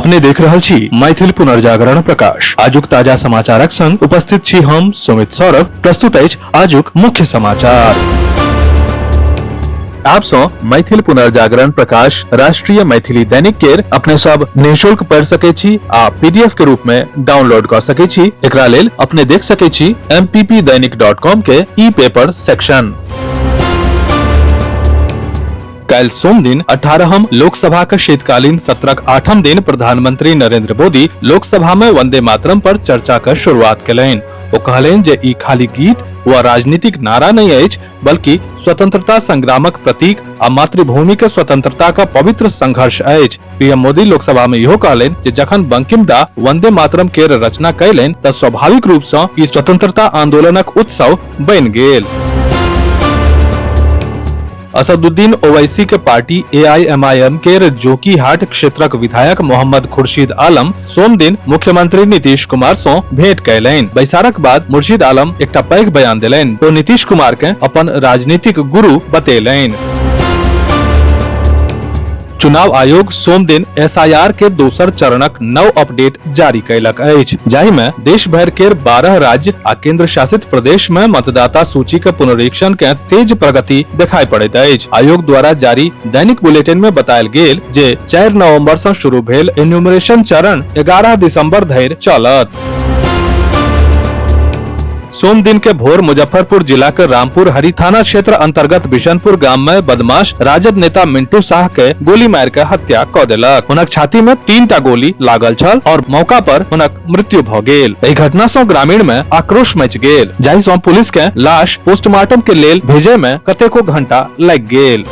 अपने देख रहल छी मैथिल पुनर्जागरण प्रकाश। आजुक ताजा समाचारक संग उपस्थित छी हम सुमित सौरभ। प्रस्तुत अछि आजुक मुख्य समाचार। आप सौ मैथिल पुनर्जागरण प्रकाश राष्ट्रीय मैथिली दैनिक केर अपने सब निःशुल्क पढ़ सके छी आ पीडीएफ के रूप में डाउनलोड कर सके छी। एकरा लेल अपने देख सके छी mppdainik.com के ई पेपर सेक्शन। काल्हि सोम दिन 18हम लोकसभा के शीतकालीन सत्रक 8म दिन प्रधानमंत्री नरेंद्र मोदी लोकसभा में वंदे मातरम पर चर्चा के शुरुआत केलनि। ओ कहलनि जे ई खाली गीत व राजनीतिक नारा नहि अछि, बल्कि स्वतंत्रता संग्रामक प्रतीक आ मातृभूमि के स्वतंत्रता का पवित्र संघर्ष अछि। पीएम मोदी लोकसभा में इहो कहलनि जे जखन बंकिम दा वंदे मातरम केर रचना कयलनि तऽ स्वाभाविक रूप सँ ई स्वतंत्रता आंदोलनक उत्सव बनि गेल। असदुद्दीन ओवैसी के पार्टी एआईएमआईएम के जोकीहाट क्षेत्रक विधायक मोहम्मद खुर्शीद आलम सोम दिन मुख्यमंत्री नीतीश कुमार सँ भेंट कयलनि। बैसारक बाद मुर्शीद आलम एकटा पैघ बयान देलनि। ओ नीतीश कुमार के अपन राजनीतिक गुरु बतेलनि। चुनाव आयोग सोम दिन एसआईआर के दोसर चरणक नव अपडेट जारी कयलक अछि, जाहि मे देश भर के 12 राज्य आ केंद्र शासित प्रदेश में मतदाता सूची के पुनरीक्षण के तेज प्रगति देखाई पड़ैत अछि। आयोग द्वारा जारी दैनिक बुलेटिन में बतायल गेल जे 4 नवंबर से शुरू भेल एन्यूमरेशन चरण 11 दिसंबर धरि चलत। सोम दिन के भोर मुजफ्फरपुर जिला के रामपुर हरि थाना क्षेत्र अंतर्गत बिशनपुर गाम में बदमाश राजद नेता मिंटू साह के गोली मार के हत्या क देलक। हुनक छाती में 3 टा गोली लागल छल और मौका पर हुनक मृत्यु भ गेल। एहि घटना सँ ग्रामीण में आक्रोश मच गेल, जाहि सँ पुलिस के लाश पोस्टमार्टम के लेल भेजे में कतेको घंटा लागि गेल।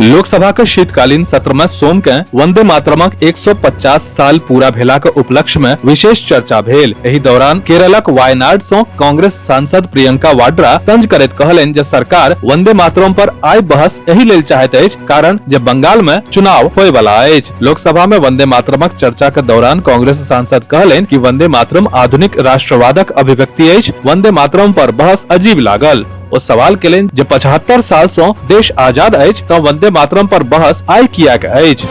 लोकसभा के शीतकालीन सत्र में सोम के वंदे मातरमक 150 साल पूरा भेला के उपलक्ष्य में विशेष चर्चा भेल। एहि दौरान केरलक वायनाड से कांग्रेस सांसद प्रियंका वाड्रा तंज करैत कहलनि जे सरकार वंदे मातरम पर आइ बहस एहि लेल चाहैत अछि कारण जे बंगाल में चुनाव होय वाला अछि। लोकसभा में वंदे मातरमक चर्चा के दौरान कांग्रेस सांसद कहलनि कि वंदे मातरम आधुनिक राष्ट्रवादक अभिव्यक्ति अछि। वंदे मातरम पर बहस अजीब लागल। ओ सवाल केलनि जे 75 साल सँ देश आजाद अछि तऽ वंदे मातरम पर बहस आइ किएक अछि।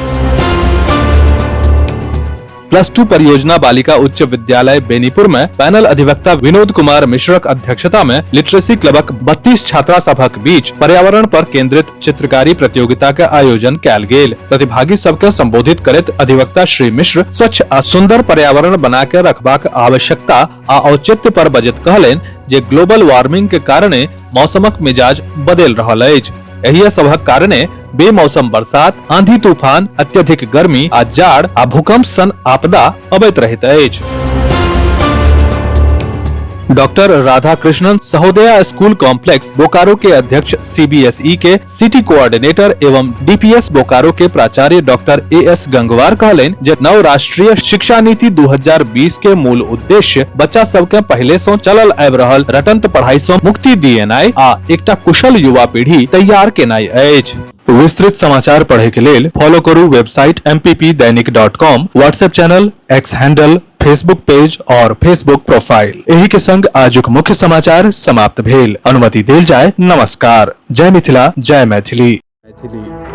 प्लस टू परियोजना बालिका उच्च विद्यालय बेनीपुर में पैनल अधिवक्ता विनोद कुमार मिश्रक अध्यक्षता में लिटरेसी क्लबक 32 छात्रा सभक बीच पर्यावरण पर केंद्रित चित्रकारी प्रतियोगिता के आयोजन कयल गेल। प्रतिभागी सबके संबोधित करैत अधिवक्ता श्री मिश्र स्वच्छ आ सुंदर पर्यावरण बना के रखबाक आवश्यकता आ औचित्य पर बजैत कहलनि जे ग्लोबल वार्मिंग के कारणे मौसमक मिजाज बदलि रहल अछि। एहि सभक कारणे बेमौसम बरसात, आंधी तूफान, अत्यधिक गर्मी आ जाड़ आ भूकंप सन आपदा अबैत रहैत अछि। Doctor Radhakrishnan Sahodaya school complex Bokaro के अध्यक्ष सीबीएसई के सिटी कोऑर्डिनेटर एवं डीपीएस बोकारो के प्राचार्य डॉक्टर ए एस गंगवार कहलनि जे नव राष्ट्रीय शिक्षा नीति 2020 के मूल उद्देश्य बच्चा सबके पहले से चलल आबि रहल रटंत पढ़ाई से मुक्ति दिएनाइ आ एकटा कुशल युवा पीढ़ी तैयार केनाइ अछि। विस्तृत समाचार पढ़े के लेल फॉलो करू website mppdainik.com, WhatsApp channel, X handle, Facebook page और फेसबुक प्रोफाइल। एही के संग आजुक मुख्य समाचार समाप्त भेल। अनुमति देल जाय। नमस्कार। जय मिथिला, जय मैथिली। मैथिली।